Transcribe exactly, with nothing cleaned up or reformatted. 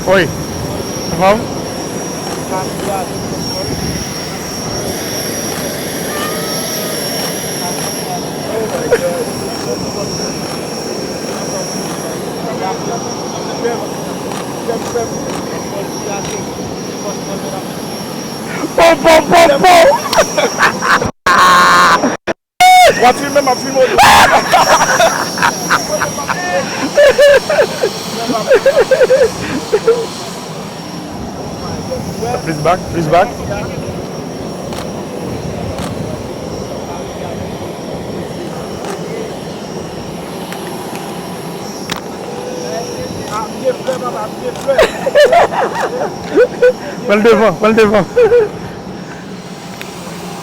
Oi. Anfòm? Po, po, po, po! W ap filme, m ap filme w tou. Plis bak, plis bak. Pran l devan, pran l devan.